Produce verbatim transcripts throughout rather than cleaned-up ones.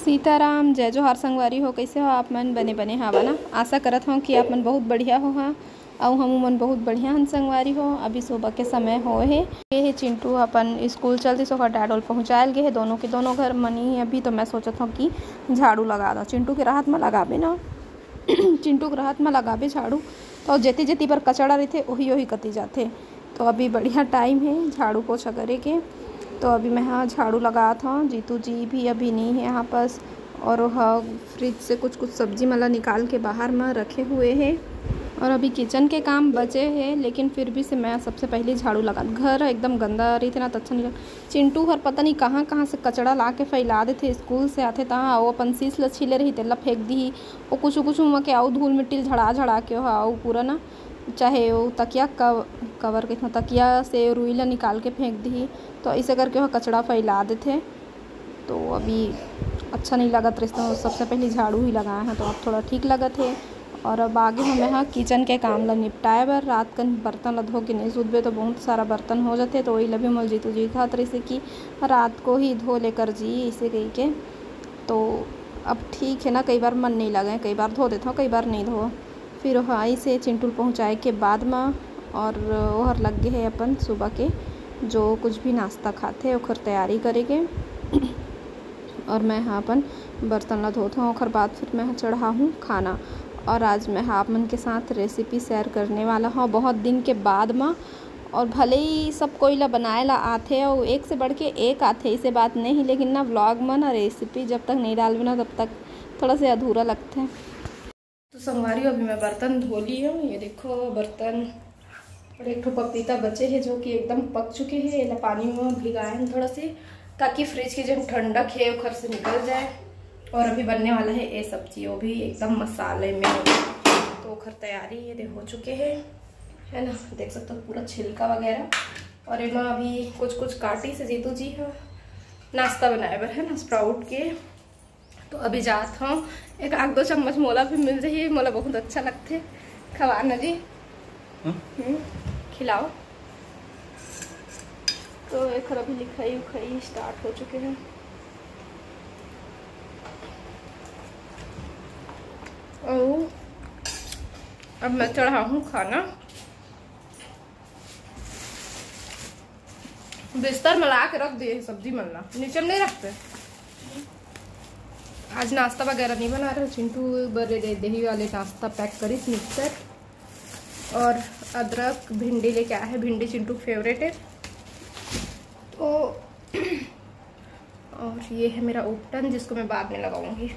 सीताराम, जय जोहार संगवारी हो, कइसे हो आप मन? बने बने हवा ना? आशा करत हव कि आप मन बहुत बढ़िया हो हा, अउ हमू मन बहुत बढ़िया हन संगवारी हो। अभी सुबह के समय होए हे, ये हे चिंटू अपन स्कूल चलतिस, ओकर डैड ओल पहुँचायल गे हे, दोनों के दोनों घर मनी अभी। तो मैं सोचत हव कि झाड़ू लगा दव, चिंटू के रहत म लगाबे ना। चिंटू के रहत म लगाबे झाड़ू, तो जेती जेती बर कचड़ा रहिथे, ओही ओही कती जाथे। तो अभी बढ़िया टाइम हे झाड़ू पोछा करे के। तो अभी मैं हा झाड़ू लगात हव, जीतू जी भी अभी नहीं हे यहाँ पास, और वह फ्रिज से कुछ कुछ सब्जी मन ला निकाल के बाहर म रखे हुए हे। और अभी किचन के काम बचे हे, लेकिन फिर भी से मैं सबसे पहले झाड़ू लगात। घर एकदम गंदा रहिथे ना, त अच्छा नहीं लगता। चिंटू हर पता नहीं कहाँ कहाँ से कचड़ा ला के फैला देथे, स्कूल से आथे तहाँ, अउ अपन शीश ल छीले रही, तेला फेंक दिही। ओ कुछ कुछ उमा के अउ धूल मिट्टी ल झड़ा झड़ा के ओहा अउ पूरा ना, चाहे वो तकिया कव-, कवर कहिथन, तकिया से रुई ला निकाल के फेंक दिही। तो ऐसे करके ओहा कचड़ा फैला देथे। तो अभी अच्छा नहीं लगत रहिस, तो सबसे पहले झाड़ू ही लगाए हैं, तो अब थोड़ा ठीक लगत हे। और अब आगे हमें हा किचन के काम ला निपटाए बर, रात कन बर्तन ला धो के नहीं सुतबे, तो बहुत सारा बर्तन हो जाथे। तो वही ला भी मोर जीतू जी कहत रहिस कि रात को ही धो ले कर जी, इसे कही के। तो अब ठीक है ना, कई बार मन नहीं लगे, कई बार धो देता हूँ, कई बार नहीं धो। फिर वहाँ इसे चिंटू ल पहुँचाए के बाद म, और ओहर लग गे हे अपन सुबह के जो कुछ भी नाश्ता खाथे, ओकर तैयारी करे के। और मैं हा अपन बर्तन ला धोत हूँ, ओकर बाद फिर मैं हा चढ़ाहूँ खाना। और आज मैं हा आप मन के साथ रेसिपी शेयर करने वाला हूँ बहुत दिन के बाद म। और भले ही सब कोई ला बनाए ला आथे, और एक से बढ़ के एक आथे, इसे बात नहीं, लेकिन ना, व्लॉग में ना रेसिपी जब तक नहीं डालबे ना, तब तक थोड़ा से अधूरा लगथे। तो संगवारी हो, अभी मैं बर्तन धो ली हूँ। ये देखो बर्तन, और एक ठो पपीता बचे है जो कि एकदम पक चुके हैं। एला पानी में भिगाए हैं थोड़ा सी, ताकि फ्रिज के जो ठंडक है ओखर से निकल जाए। और अभी बनने वाला है ये सब्जी, वो भी एकदम मसाले में। तो ओखर तैयारी ये दे हो चुके हैं, है ना, देख सकते हो पूरा छिलका वगैरह। और एमा अभी कुछ कुछ काटी से जीतू जी ह नाश्ता बनाए बर, है ना, स्प्राउट के। तो अभी जात हूँ, एक आध दो चम्मच मोला भी मिल जाही, मोला बहुत अच्छा लगथे खवाना जी। हम्म? हम्म, खिलाओ। तो एखर अभी लिखाई उखाई स्टार्ट हो चुके हैं। और अब मैं चढ़ाहूँ खाना। बिस्तर में ला के रख दिए सब्जी मन ला, नीचे में नहीं रखते। आज नाश्ता वगैरह नहीं बना रहे, चिंटू बर दे दही वाले नाश्ता पैक करिस, मिक्सचर और अदरक, भिंडी लेके आया है, भिंडी चिंटू फेवरेट है। तो और ये है मेरा उपटन, जिसको मैं बाद में लगाऊंगी।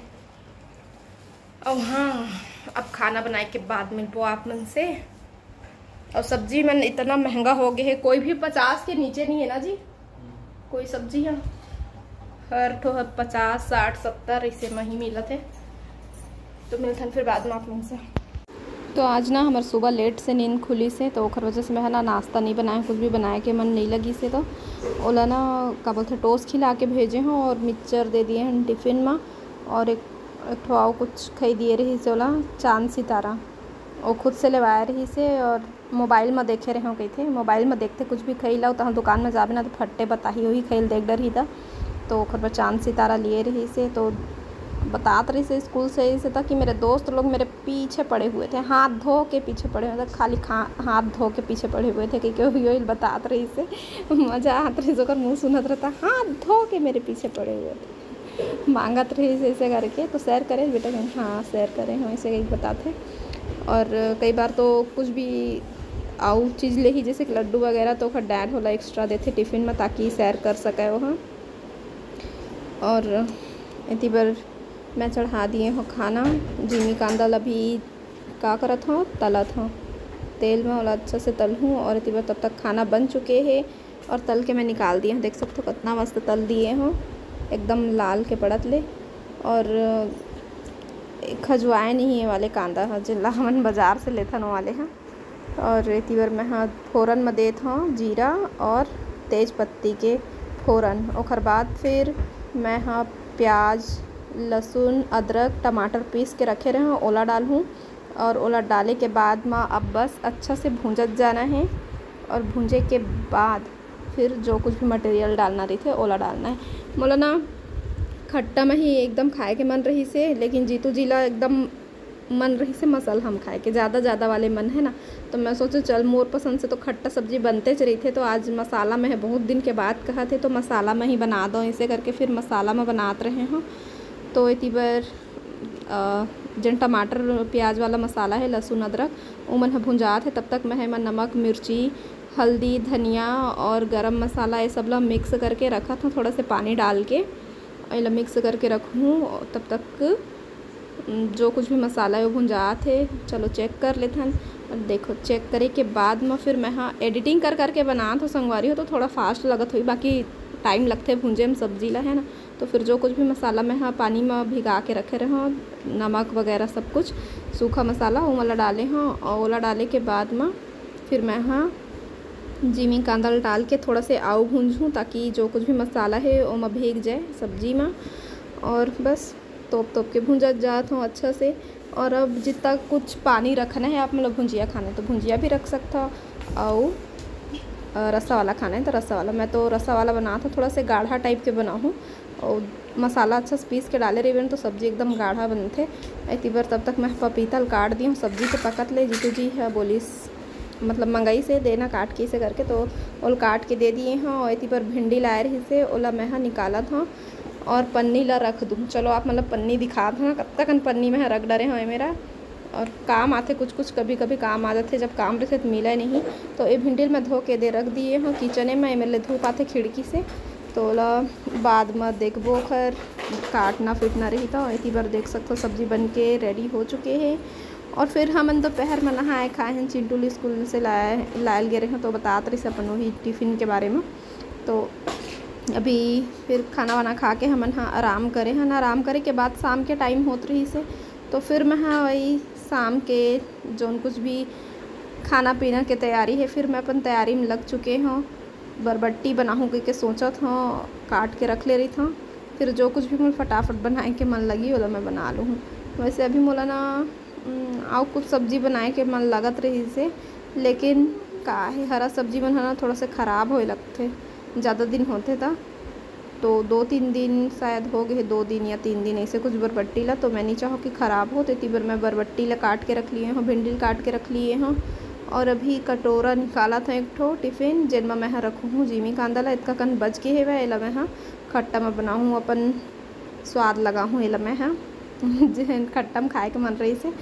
और हाँ, अब खाना बनाए के बाद मिलबो आप मन से। और सब्जी मन इतना महंगा हो गया है, कोई भी पचास के नीचे नहीं है ना जी, कोई सब्जी है हर ठो पचास, साठ, सत्तर ऐसे में ही मिलत है। तो मिलथन फिर बाद में आप मन से। तो आज ना हमर सुबह लेट से नींद खुली से, तो ओखर वजह से मैं ना नाश्ता नहीं बनाए, कुछ भी बनाए के मन नहीं लगी से। तो ओला ना का बोलते, टोस्ट खिला के भेजे हूँ और मिक्सचर दे दिए हैं टिफिन में। और एक, एक ठो अउ कुछ खई दिए रही से ओला, चांद सितारा, वो खुद से लेवाए रही से। और मोबाइल में देखे रहे हो कही थे, मोबाइल में देखते कुछ भी खई लाओ, तहाँ दुकान में जाबे ना तो फट्टे बताही, वही खई देख डर ही था। तो ओकर पर चांद सितारा लिए रही से, तो बतात रही से स्कूल से ही से था कि मेरे दोस्त लोग मेरे पीछे पड़े हुए थे, हाथ धो के पीछे पड़े हुए थे, खाली खा-, हाथ धो के पीछे पड़े हुए थे, क्योंकि वही, वही बतात रही से। मज़ा आत रही से, ओकर मुँह सुनत रहता, हाथ धो के मेरे पीछे पड़े हुए थे। मांगत रही से ऐसे करके, तो शेयर करे बेटा, कहीं हाँ शेयर करे हो, ऐसे कहीं बताते। और कई बार तो कुछ भी आउ चीज़ ले ही, जैसे कि लड्डू वगैरह, तो ओकर डैड होला एक्स्ट्रा देते टिफिन में, ताकि शेयर कर सके वो। और एती बर मैं चढ़ा दिए हो खाना। जिमी कांदा ल अभी का करत हो, तलत हो तेल में, ओला अच्छा से तलहूँ। और एती बर तब तक खाना बन चुके हे और तल के मैं निकाल दिए हो। देख सकते हो कितना मस्त तल दिए हो, एकदम लाल के पड़त ले। और खजुआए नहीं ये वाले कांदा ह, जेला हमन बाजार से लेथन, वो वाले ह। और एती बर मैं ह फोरन म देत हव जीरा और तेज पत्ती के फोरन। ओखर बाद फिर मैं ह प्याज, लहसुन, अदरक, टमाटर पीस के रखे रहे हव, ओला डालहूँ। और ओला डाले के बाद म अब बस अच्छा से भूंजत जाना हे। और भूंजे के बाद फिर जो कुछ भी मटेरियल डालना रहिथे, ओला डालना हे। मोला ना खट्टा म ही एकदम खाए के मन रहिस हे, लेकिन जीतू जी ला एकदम मन रहिस हे मसाला म खाए के, ज़्यादा ज़्यादा वाले मन हे ना। तो मैं सोचे, चल, मोर पसंद से तो खट्टा सब्जी बनतेच रहिथे, तो आज मसाला म हे, बहुत दिन के बाद कहत हे, तो मसाला म ही बना दो, ऐसे करके फिर मसाला म बनात रहे हों। तो एती बर, अ, जेन टमाटर प्याज वाला मसाला हे, लहसुन अदरक, ओमन ह भुंजात हे। तब तक मैं एमा नमक, मिर्ची, हल्दी, धनिया और गरम मसाला, ये सब ला mix करके रखत हों, थोड़ा से पानी डाल के। एला mix करके रखहूँ। तब तक, उम, जो कुछ भी मसाला हे, वो भुंजात हे। चलो, check कर लेथन। और देखो, check करे के बाद म फिर मैं हा editing कर करके बनात हों संगवारी हो, तो थोड़ा fast लगत होही, बाकी time लगथे भूंजे म सब्जी ला, है ना। तो फिर जो कुछ भी मसाला मैं हा पानी म भिगा के रखे रहे हों, नमक वगैरह सब कुछ, सूखा मसाला, वो वाला डाले हों। और ओला डाले के बाद म फिर मैं हा जिमी कांदा ला डाल के थोड़ा से आऊ भूंजहूँ, ताकि जो कुछ भी मसाला हे, ओमा भीग जाए सब्जी म। और बस तोप तोप के भूंजत जात हों अच्छा से। और अब जितना कुछ पानी रखना हे आप, मतलब भुंजिया खाना हे तो भुंजिया भी रख सकथव, अउ, अ, रसा वाला खाना हे तो रसा वाला। मैं तो रसा वाला बनात हों, थोड़ा से गाढ़ा type के बनाहूँ। और मसाला अच्छा से पीस के डाले रहिबे न, तो सब्जी एकदम गाढ़ा बनथे। एती बर तब तक मैं पपीता ल काट दिए हों सब्जी के पकत ले। जीतू जी ह बोलिस, मतलब मंगइस हे, देना काट के, ऐसे करके, तो ओला काट के दे दिए हों। और एती बर भिंडी लाए रहिस हे, ओला मैं हा निकालत हों। और पन्नी ला रख दूँ। चलो, आप मन ला पन्नी दिखात हों ना, कतका कन पन्नी मैं हा रख डरे हों ए मेरा। और काम आथे कुछ कुछ, कभी कभी काम आ जाथे, जब काम रहिथे तो मिले नहीं। तो ये भिंडी ल मैं धो के दे रख दिए हों kitchen में, एमे ले धूप आथे खिड़की से, तो ओला बाद म देखबो ओखर काटना पीटना रही। तो एती बर देख सकथव, सब्जी बन के ready हो चुके हे। और फिर हमन दोपहर म नहाए खाए हन, चिंटू ल स्कूल से लाए, लायल गे रहे, तो बतात रहिस अपन वही टिफिन के बारे में। तो अभी फिर खाना वाना खा के हमन हा आराम करे हन। आराम करे के बाद शाम के time होत रहिस हे, तो फिर मैं हा वही शाम के जोन कुछ भी खाना पीना के तैयारी हे, फिर मैं अपन तैयारी में लग चुके हों। बरबट्टी बनाहूँ कहिके सोचत हों, काट के रख ले रहिथों, फिर जो कुछ भी मोला फटाफट बनाए के मन लगी, ओला मैं बना लूहूँ। वैसे अभी मोला ना, उम, अउ कुछ सब्जी बनाए के मन लगत रहिस हे, लेकिन का हे, हरा सब्जी मन ह ना थोड़ा से खराब होए लगथे, ज़्यादा दिन होथे त। तो दो तीन दिन शायद हो गए, दो दिन या तीन दिन ऐसे कुछ बरबट्टी ला, तो मैं नहीं चाहूँ कि खराब हो, तेती बर मैं बरबट्टी ला काट के रख लिए हों, भिंडी ला काट के रख लिए हों। और अभी कटोरा निकालत हों एक ठो टिफिन, जेन म मैं ह रखूँ हूँ जिमी कांदा ला। इतका कन बच के हेवय, एला मैं ह खट्टा म बनाहूँ, अपन स्वाद लगाहूँ एला मैं ह। जेन खट्टा म खाए के मन रहिस हे,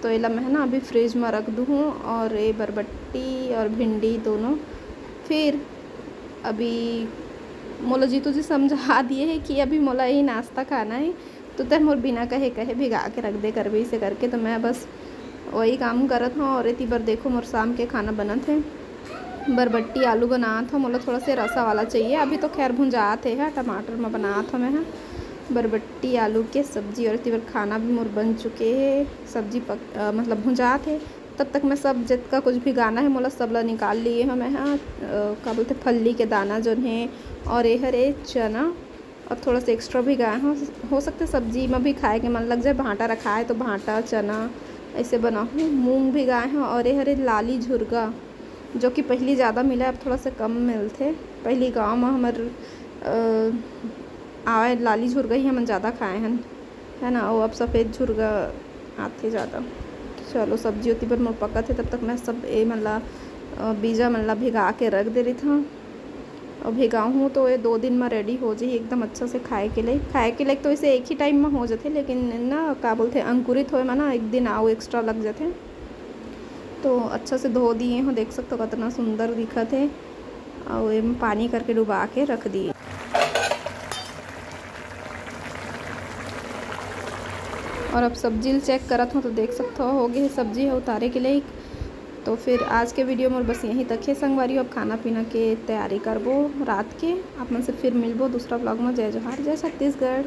तो एला मैं ह ना अभी फ्रिज म रख दूहूँ। और ये बरबट्टी और भिंडी दोनों, फिर अभी मोला जीतू जी समझा दिए हे कि अभी मोला यही नाश्ता खाना हे, तो तैं मोर बिना कहे कहे भिगा के रख दे करबे, इसे करके। तो मैं बस वही काम करत हों। और एती बर देखो, मोर शाम के खाना बनत हे, बरबट्टी आलू बनात हों। मोला थोड़ा से रसा वाला चाहिए। अभी तो खैर भुंजात हे, हा, टमाटर म बनात हों मैं ह बरबट्टी आलू के सब्जी। और एती बर खाना भी मोर बन चुके हे, सब्जी पक, अ, मतलब भुंजात हे। तब तक मैं सब जितका कुछ भिगाना हे मोला, सब ला निकाल लिए हों मैं ह। अ, का बोलथे, फल्ली के दाना जोन हे, और ये हरे चना, और थोड़ा सा extra भिगाए हों। हो सकथे सब्जी म भी खाए के मन लग जाए, भांटा रखाए तो भांटा, चना ऐसे बनाहूँ। मूंग भिगाए हों, और ये हरे लाली झुरगा, जो कि पहली ज़्यादा मिला, अब थोड़ा सा कम मिलथे। पहली गाँव म हमर, अ, आवय लाली झुरगा ही हमन ज़्यादा खाए हन, है ना, वो अब सफेद झुरगा आथे ज़्यादा। चलो, सब्जी ओती बर मोर पकत हे, तब तक मैं सब ए मन ला, अ, बीजा मन ला भिगा के रख दे रहिथों। अउ भिगाहूँ तो ये दो दिन म ready हो जाही एकदम अच्छा से खाए के लायक। खाए के लायक तो इसे एक ही time म हो जाथे, लेकिन ना, का बोलथे, अंकुरित होए म ना एक दिन अउ extra लग जाथे। तो अच्छा से धो दिए हों, देख सकथो कतना सुंदर दिखत हे। अउ एम पानी करके डुबा के रख दिए। और अब सब्जी ल check करत हों, तो देख सकथो हो गे हे सब्जी ह उतारे के लायक। तो फिर आज के video मोर बस यहीं तक हे संगवारी हो। अब खाना पीना के तैयारी करबो रात के। आप मन से फिर मिलबो दूसरा vlog में। जय जोहार, जय छत्तीसगढ़।